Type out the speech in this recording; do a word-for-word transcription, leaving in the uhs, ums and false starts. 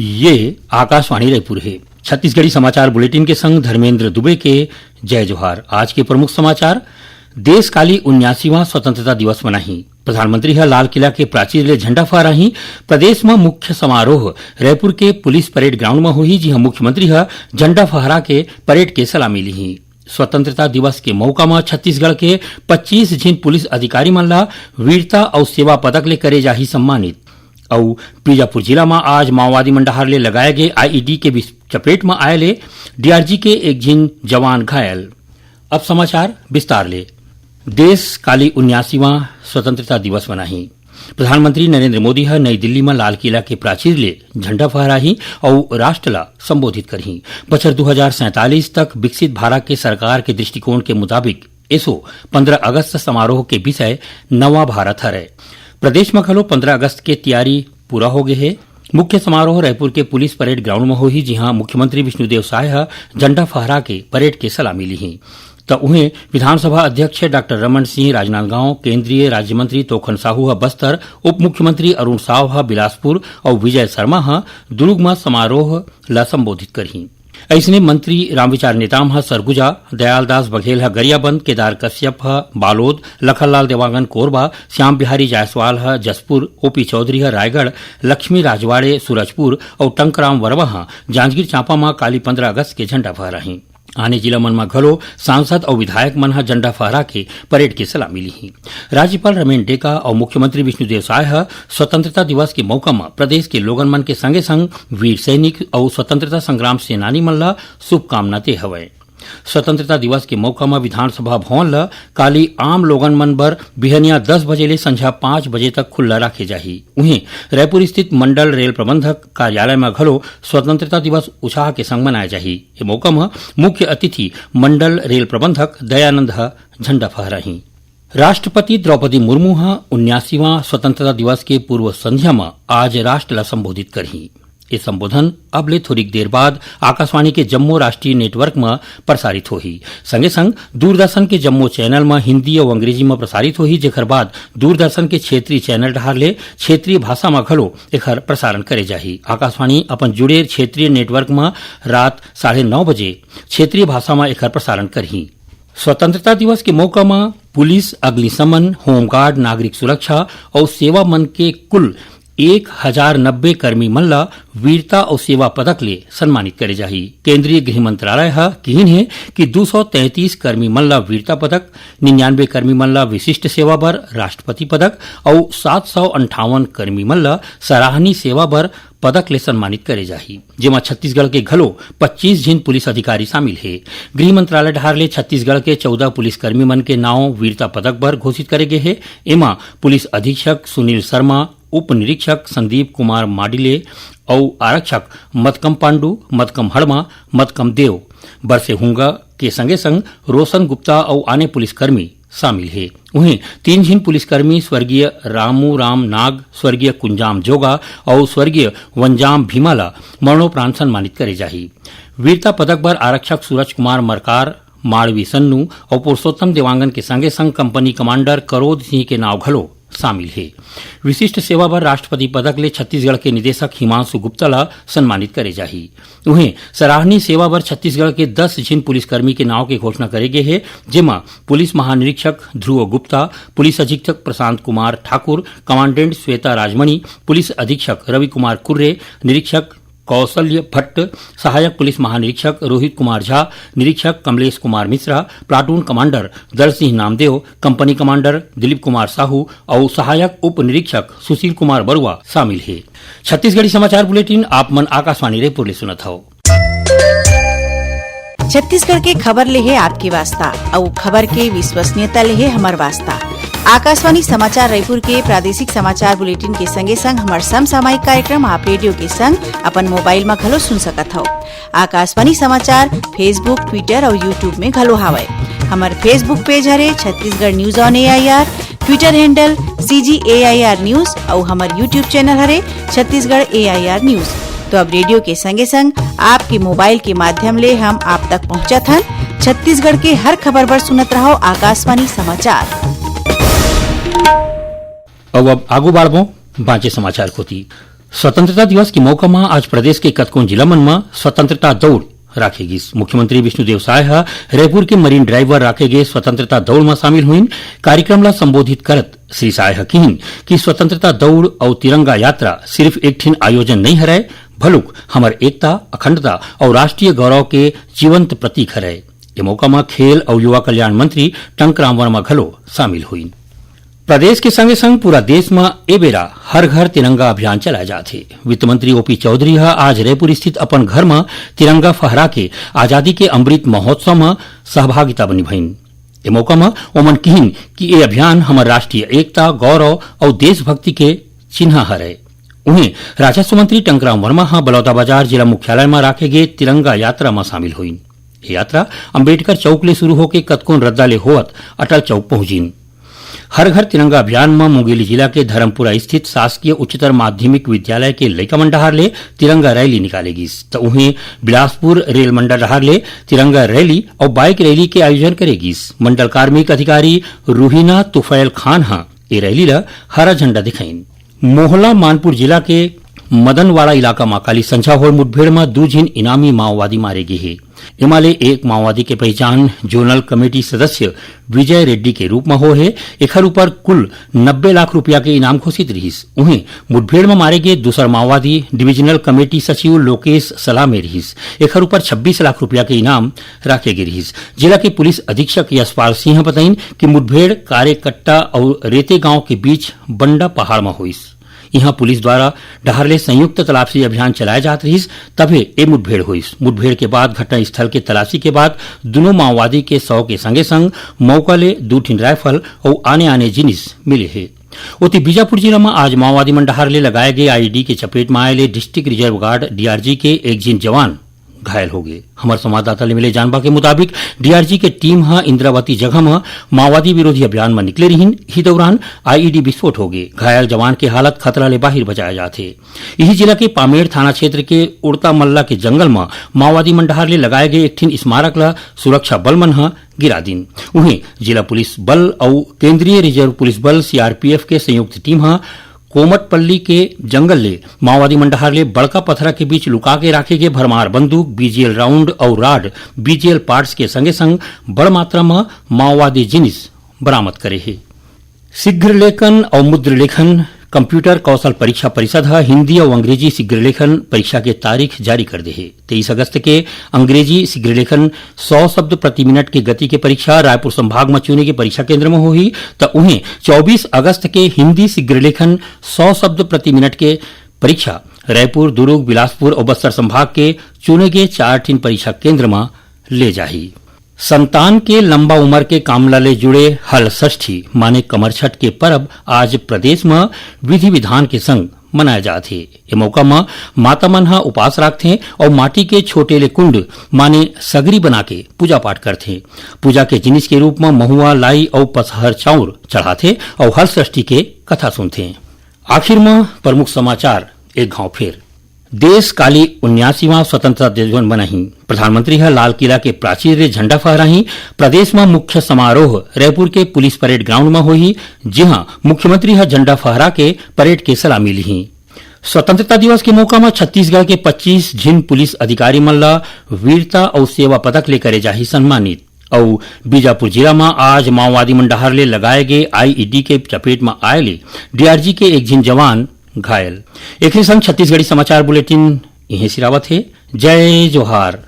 ये आकाशवाणी रायपुर हे। छत्तीसगढ़ी समाचार बुलेटिन के संग धर्मेंद्र दुबे के जय जोहार। आज के प्रमुख समाचार। देश काली उन्यासीवां स्वतंत्रता दिवस मनाही। प्रधानमंत्री ह लाल किला के प्राचीर ले झंडा फहराही। प्रदेश म मुख्य समारोह रायपुर के पुलिस परेड ग्राउंड म होही, जिहां मुख्यमंत्री ह झंडा फहरा के परेड के सलामी लीही। स्वतंत्रता दिवस के मौका म छत्तीसगढ़ के पच्चीस झिन पुलिस अधिकारी मन ला वीरता अउ सेवा पदक ले करे जाही सम्मानित। अउ बीजापुर जिला म आज माओवादी मन डहार ले लगाए गे आईईडी के विस-, चपेट म आए ले डीआरजी के एक झिन जवान घायल। अब समाचार विस्तार ले। देश काली उन्यासीवां स्वतंत्रता दिवस मनाही। प्रधानमंत्री नरेंद्र मोदी ह नई दिल्ली म लाल किला के प्राचीर ले झंडा फहराही अउ राष्ट्र ला संबोधित करही। बछर दू हजार सैंतालीस तक विकसित भारत के सरकार के दृष्टिकोण के मुताबिक एसो पंद्रह अगस्त समारोह के विषय नवा भारत हरय। प्रदेश म घलो पंद्रह अगस्त के तियारी पूरा हो गे हे। मुख्य समारोह रायपुर के पुलिस परेड ग्राउंड म होही, जिहां मुख्यमंत्री विष्णुदेव साय ह झंडा फहरा के परेड के सलामी लीही। त उहें, विधानसभा अध्यक्ष डॉक्टर रमन सिंह राजनांदगांव, केंद्रीय राज्य मंत्री तोखन साहू ह बस्तर, उप मुख्यमंत्री अरुण साव ह बिलासपुर अउ विजय शर्मा ह दुर्ग म समारोह ल संबोधित करही। अइसने मंत्री रामविचार नेताम ह सरगुजा, दयालदास बघेल ह गरियाबंद, केदार कश्यप ह बालोद, लखनलाल देवांगन कोरबा, श्याम बिहारी जायसवाल ह जशपुर, ओपी चौधरी ह रायगढ़, लक्ष्मी राजवाड़े सूरजपुर अउ टंकराम वर्मा ह जांजगीर चांपा म काली पंद्रह अगस्त के झंडा फहराही। आने जिला मन म घलो सांसद अउ विधायक मन ह झंडा फहरा के परेड के सलामी लीही। राज्यपाल रमेन डेका अउ मुख्यमंत्री विष्णुदेव साय ह स्वतंत्रता दिवस के मौका म प्रदेश के लोगन मन के संगे संग वीर सैनिक अउ स्वतंत्रता संग्राम सेनानी मन ल शुभकामना दे हवय। स्वतंत्रता दिवस के मौका म विधानसभा भवन ल काली आम लोगन मन बर बिहनिया दस बजे ले संझा पाँच बजे तक खुल्ला राखे जाही। उहें, रायपुर स्थित मंडल रेल प्रबंधक कार्यालय म घलो स्वतंत्रता दिवस उत्साह के संग मनाए जाही। ए मौका म मुख्य अतिथि मंडल रेल प्रबंधक दयानंद ह झंडा फहराही। राष्ट्रपति द्रौपदी मुर्मू ह उन्यासीवां स्वतंत्रता दिवस के पूर्व संध्या म आज राष्ट्र ल संबोधित करही। ये संबोधन अब ले थोरिक देर बाद आकाशवाणी के जम्मो राष्ट्रीय नेटवर्क म प्रसारित होही। संगे संग दूरदर्शन के जम्मो चैनल म हिंदी अउ अंग्रेजी म प्रसारित होही, जेकर बाद दूरदर्शन के क्षेत्रीय चैनल डहार ले क्षेत्रीय भाषा म घलो एखर प्रसारण करे जाही। आकाशवाणी अपन जुड़े क्षेत्रीय नेटवर्क म रात साढ़े नौ बजे क्षेत्रीय भाषा म एखर प्रसारण करही। स्वतंत्रता दिवस के मौका म पुलिस, अग्निशमन, होमगार्ड, नागरिक सुरक्षा अउ सेवा मन के कुल एक हजार नब्बे कर्मी मन ल वीरता अउ सेवा पदक ले सम्मानित करे जाही। केंद्रीय गृह मंत्रालय ह किहिन हे कि दू सौ तैंतीस कर्मी मन ल वीरता पदक, निन्यानवे कर्मी मन ल विशिष्ट सेवा बर राष्ट्रपति पदक अउ सात सौ अंठावन कर्मी मन ल सराहनीय सेवा बर पदक ले सम्मानित करे जाही, जेमा छत्तीसगढ़ के घलो पच्चीस झिन पुलिस अधिकारी शामिल हे। गृह मंत्रालय डहार ले छत्तीसगढ़ के चौदह पुलिसकर्मी मन के नांव वीरता पदक बर घोषित करे गे हे। एमा पुलिस अधीक्षक सुनील शर्मा, उप निरीक्षक संदीप कुमार माडिले अउ आरक्षक मतकम पांडू, मतकम हड़मा, मतकम देव, बरसे हुंगा के संगे संग रोशन गुप्ता अउ आने पुलिसकर्मी शामिल हे। उहें, तीन झिन पुलिसकर्मी स्वर्गीय रामू राम नाग, स्वर्गीय कुंजाम जोगा अउ स्वर्गीय वंजाम भीमा ल मरणोपरांत सम्मानित करे जाही। वीरता पदक बर आरक्षक सूरज कुमार मरकार, माड़वी सन्नू अउ पुरुषोत्तम देवांगन के संगे संग कंपनी कमांडर करोद सिंह के नाव घलो शामिल हे। विशिष्ट सेवा बर राष्ट्रपति पदक ले छत्तीसगढ़ के निदेशक हिमांशु गुप्ता ल सम्मानित करे जाही। उहें, सराहनीय सेवा बर छत्तीसगढ़ के दस झिन पुलिसकर्मी के नाव के घोषणा करे गे हे, जेमा पुलिस महानिरीक्षक ध्रुव गुप्ता, पुलिस अधीक्षक प्रशांत कुमार ठाकुर, कमांडेंट श्वेता राजमणि, पुलिस अधीक्षक रवि कुमार कुर्रे, निरीक्षक कौशल्य भट्ट, सहायक पुलिस महानिरीक्षक रोहित कुमार झा, निरीक्षक कमलेश कुमार मिश्रा, प्लाटून कमांडर दल सिंह नामदेव, कंपनी कमांडर दिलीप कुमार साहू अउ सहायक उप निरीक्षक सुशील कुमार बरुआ शामिल हे। छत्तीसगढ़ी समाचार बुलेटिन आप मन आकाशवाणी रायपुर ले सुनत हव। छत्तीसगढ़ के खबर ले हे आपके वास्ता, अउ खबर के विश्वसनीयता ले हे हमर वास्ता। आकाशवाणी समाचार रायपुर के प्रादेशिक समाचार बुलेटिन के संगे संग हमर समसामयिक कार्यक्रम आप रेडियो के संग अपन मोबाइल म घलो सुन सकत हव। आकाशवाणी समाचार Facebook, Twitter अउ YouTube में घलो हावय। हमर Facebook पेज हरे Chhattisgarh news on AIR, Twitter handle CG AIR news अउ हमर YouTube चैनल हरे छत्तीसगढ़ एआईआर न्यूज। तो अब रेडियो के संगे संग आपके मोबाइल के माध्यम ले हम आप तक पहुंचत हन छत्तीसगढ़ के हर खबर बर सुनत रहव आकाशवाणी समाचार। अउ अब आगू बाढ़बो बांचे समाचार कोती। स्वतंत्रता दिवस के मौका म आज प्रदेश के कतकोन जिला मन म स्वतंत्रता दौड़ राखे गिस। मुख्यमंत्री विष्णुदेव साय ह रायपुर के मरीन ड्राइव बर राखे गे स्वतंत्रता दौड़ म शामिल होइन। कार्यक्रम ला संबोधित करत श्री साय ह किहिन कि स्वतंत्रता दौड़ अउ तिरंगा यात्रा सिर्फ एक ठिन आयोजन नइ हरय, भलुक हमर एकता, अखंडता अउ राष्ट्रीय गौरव के जीवंत प्रतीक हरय। ए मौका म खेल अउ युवा कल्याण मंत्री टंकराम वर्मा घलो शामिल होइन। प्रदेश के संगे संग पूरा देश म ए बेरा हर घर तिरंगा अभियान चलाए जात हे। वित्त मंत्री ओपी चौधरी ह आज रायपुर स्थित अपन घर म तिरंगा फहरा के आजादी के अमृत महोत्सव म सहभागिता निभाइन। ए मौका म ओमन किहिन कि ए अभियान हमर राष्ट्रीय एकता, गौरव अउ देशभक्ति के चिन्हा हरय। उहें, राजस्व मंत्री टंकराम वर्मा ह बलौदाबाजार जिला मुख्यालय म राखे गे तिरंगा यात्रा म शामिल होइन। ये यात्रा अंबेडकर चौक ले शुरू होके कतकोन रद्दा ले होवत अटल चौक पहुंचिन। हर घर तिरंगा अभियान म मुंगेली जिला के धर्मपुरा स्थित शासकीय उच्चतर माध्यमिक विद्यालय के लइका मन डहार ले तिरंगा रैली निकाले गिस, त उहें बिलासपुर रेल मंडल डहार ले तिरंगा रैली अउ बाइक रैली के आयोजन करे गिस। मंडल कार्मिक अधिकारी रूहीना तुफैल खान ह ए रैली ल हरा झंडा दिखाइन। मोहला मानपुर जिला के मदनवाड़ा इलाका म काली संझा होय मुठभेड़ म दू झिन इनामी माओवादी मारे गे हे। एमा ले एक माओवादी के पहिचान जोनल कमेटी सदस्य विजय रेड्डी के रूप म होय हे। एखर ऊपर कुल नब्बे लाख रुपया के इनाम घोषित रिहिस। उहें, मुठभेड़ म मारे गे दूसर माओवादी डिवीजनल कमेटी सचिव लोकेश सलामे रिहिस। एखर ऊपर छब्बीस लाख रुपया के इनाम राखे गे रिहिस। जिला के पुलिस अधीक्षक यशपाल सिंह बताइन कि मुठभेड़ कार्यकट्टा अउ रेते गांव के बीच बंडा पहाड़ म होइस। इहां पुलिस द्वारा डहार ले संयुक्त तलाशी अभियान चलाए जात रिहिस, तभे ए मुठभेड़ होइस। मुठभेड़ के बाद घटनास्थल के तलाशी के बाद दुनों माओवादी के शव के संगे संग मौका ले दू ठिन राइफल अउ आने-आने जिनिस मिले हे। ओती बीजापुर जिला म आज माओवादी मन डहार ले लगाए गे आईईडी के चपेट म आए ले डिस्ट्रिक्ट रिजर्व गार्ड, डीआरजी, के एक झिन जवान घायल हो गे। हमर संवाददाता ले मिले जानबा के मुताबिक, डीआरजी के टीम ह इंद्रावती जगह म माओवादी विरोधी अभियान म निकले रिहिन। इही दौरान आईईडी विस्फोट हो गे। घायल जवान के हालत खतरा ले बाहिर बताए जात हे। इही जिला के पामेड़ थाना क्षेत्र के उड़ता मल्ला के जंगल म माओवादी मन डहार ले लगाए गे एक ठिन स्मारक ल सुरक्षा बल मन ह गिरा दिन। उहें, जिला पुलिस बल अउ केंद्रीय रिजर्व पुलिस बल, सीआरपीएफ, के संयुक्त टीम ह कोमटपल्ली के जंगल ले माओवादी मन डहार ले बड़का पथरा के बीच लुका के राखे गे भरमार बंदूक, बीजीएल राउंड अउ राड, बीजीएल पार्ट्स के संगे संग बड़ मात्रा म माओवादी जिनिस बरामद करे हे। शीघ्र लेखन अउ मुद्र लेखन कंप्यूटर कौशल परीक्षा परिषद ह हिंदी अउ अंग्रेजी शीघ्र लेखन परीक्षा के तारीख जारी कर दे हे। तेईस अगस्त के अंग्रेजी शीघ्र लेखन सौ शब्द प्रति मिनट के गति के परीक्षा रायपुर संभाग म चुने के परीक्षा केंद्र म होही, त उहें चौबीस अगस्त के हिंदी शीघ्र लेखन सौ शब्द प्रति मिनट के परीक्षा रायपुर, दुर्ग, बिलासपुर अउ बस्तर संभाग के चुने गे चार ठिन परीक्षा केंद्र म ले जाही। संतान के लंबा उमर के कामना ले जुड़े हल षष्ठी माने कमरछठ के परब आज प्रदेश म विधि विधान के संग मनाए जात हे। ए मौका म माता मन ह उपास राखथे अउ माटी के छोटे ले कुंड माने सगरी बना के पूजा पाठ करथे। पूजा के जिनिस के रूप म महुआ, लाई अउ पसहर चाउर चढ़ाथे अउ हल षष्ठी के कथा सुनथे। आखिर म प्रमुख समाचार एक घाव फेर। देश काली उन्यासीवां स्वतंत्रता दिवस मनाही। प्रधानमंत्री ह लाल किला के प्राचीर ले झंडा फहराही। प्रदेश म मुख्य समारोह रायपुर के पुलिस परेड ग्राउंड म होही, जिहां मुख्यमंत्री ह झंडा फहरा के परेड के सलामी लीही। स्वतंत्रता दिवस के मौका म छत्तीसगढ़ के पच्चीस झिन पुलिस अधिकारी मन ल वीरता अउ सेवा पदक ले करे जाही सम्मानित। अउ बीजापुर जिला म आज माओवादी मन डहार ले लगाए गे आईईडी के चपेट म आए ले डीआरजी के एक झिन जवान घायल। एखरे संग छत्तीसगढ़ी समाचार बुलेटिन इहें सिरावत हे। जय जोहार।